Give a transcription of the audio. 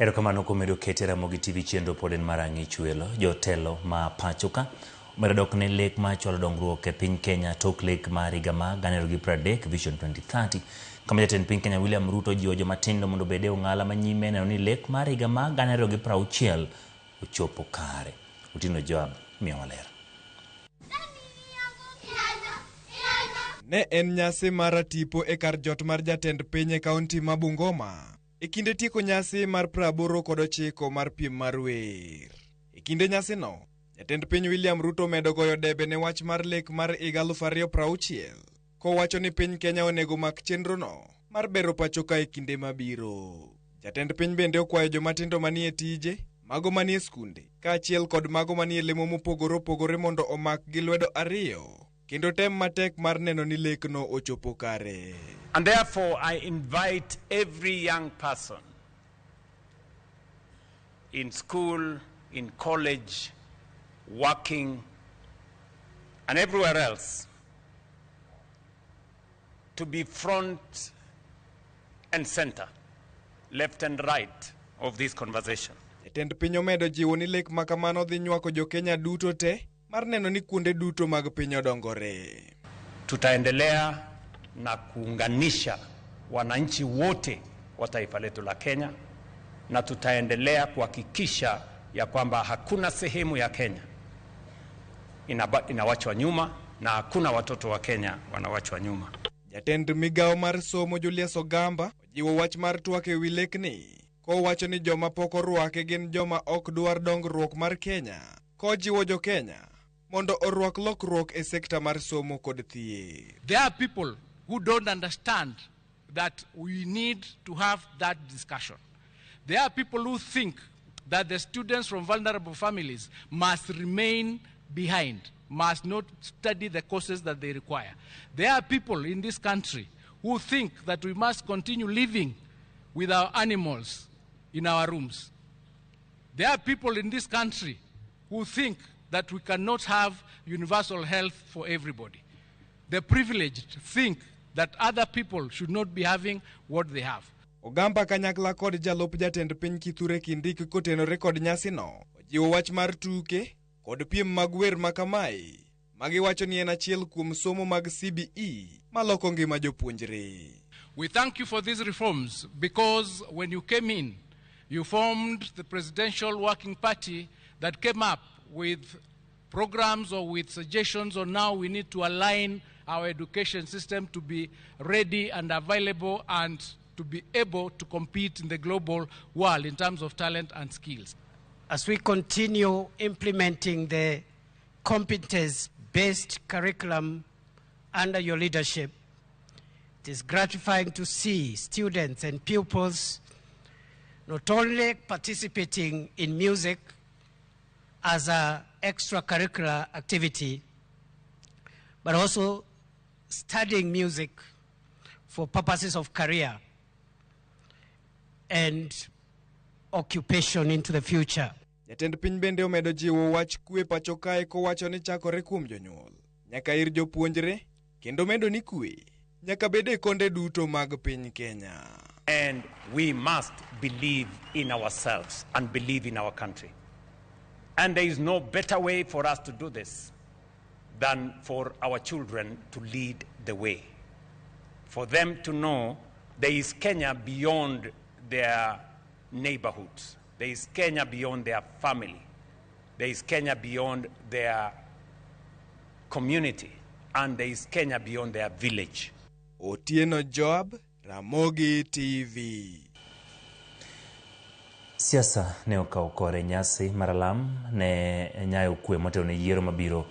Erokamano kuom medo kete Ramogi TV chenro pod en mar Ang'ich Welo. Jotelo ma pacho ka omedo dok ne lek mar chwalo dongruok e piny Kenya tok lek mar higa mar 2030 Vision 2030 kama jatend piny Kenya William Ruto ojiwo joma tindo mondo obed e ong'ala ma nyime neno ni lek mar higa mar 2060 ochopo kare. Otieno Joab miyowa ler. Ne en nyasi mar tipo e kar jot mar jatend piny e kaunti ma Bungoma e kinde tieko nyasi mar 89 mar piem mar wer. E kinde nyasino, jatend piny William Ruto omedo goyo debe ne wach mar lek mar higa 2060 kowacho ni piny Kenya onego mak chenrono mar bero pacho ka e kinde mabiro. Jatend piny bende okwayo jomatindo manie tije, mago manie skunde, kaachiel kod mago manie lemo mopogore opogore mondo omak gi lwedo ariyo kendo tem matek mar neno ni lekno ochopo kare. And therefore, I invite every young person in school, in college, working, and everywhere else to be front and center, left and right of this conversation. Jatend piny omedo jiwo ni lek ma kamano dhi nywako jo-Kenya duto te mar neno ni kuonde duto mag piny odongore. Tutaendelea na kuunganisha wananchi wote wa taifa letu la Kenya na tutaendelea kuhakikisha ya kwamba hakuna sehemu ya Kenya inawachwa nyuma na hakuna watoto wa Kenya wanawachwa nyuma. Jatend migawo mar somo Julius Ogamba ojiwo wach mar twak e wi lekni kowacho ni joma pok orwake gin joma ok dwar dongruok mar Kenya kojiwo jo-Kenya mondo orwak lokruok e sekta mar somo kod thieth. There are people who don't understand that we need to have that discussion. There are people who think that the students from vulnerable families must remain behind, must not study the courses that they require. There are people in this country who think that we must continue living with our animals in our rooms. There are people in this country who think that we cannot have universal health for everybody. The privileged think that other people should not be having what they have. Ogamba kanyakla kod jalup jatend piny Kithure Kindiki kotenore kod nyasino ojiwo wach mar tuke kod piem mag wer ma kamae magiwacho ni en achiel kuom somo mag CBE maloko ngima jopuonjre. We thank you for these reforms because when you came in, you formed the Presidential Working Party that came up with programs or with suggestions on how we need to align our education system to be ready and available and to be able to compete in the global world in terms of talent and skills. As we continue implementing the competence-based curriculum under your leadership, it is gratifying to see students and pupils not only participating in music as an extracurricular activity, but also studying music for purposes of career and occupation into the future. Jatend piny bende omedo jiwo wach kwe pacho kae kowacho ni chakore kuom jonyuol nyaka ir jopuonjre kendo medo ni kwe nyaka bed e konde duto mag piny Kenya. And we must believe in ourselves and believe in our country. And there is no better way for us to do this than for our children to lead the way. For them to know there is Kenya beyond their neighborhoods. There is Kenya beyond their family. There is Kenya beyond their community. And there is Kenya beyond their village. Otieno Joab, Ramogi TV. Siasa ne okawo kore nyasi mar alam ne nyayo kwe motelo ne yiero mabiro.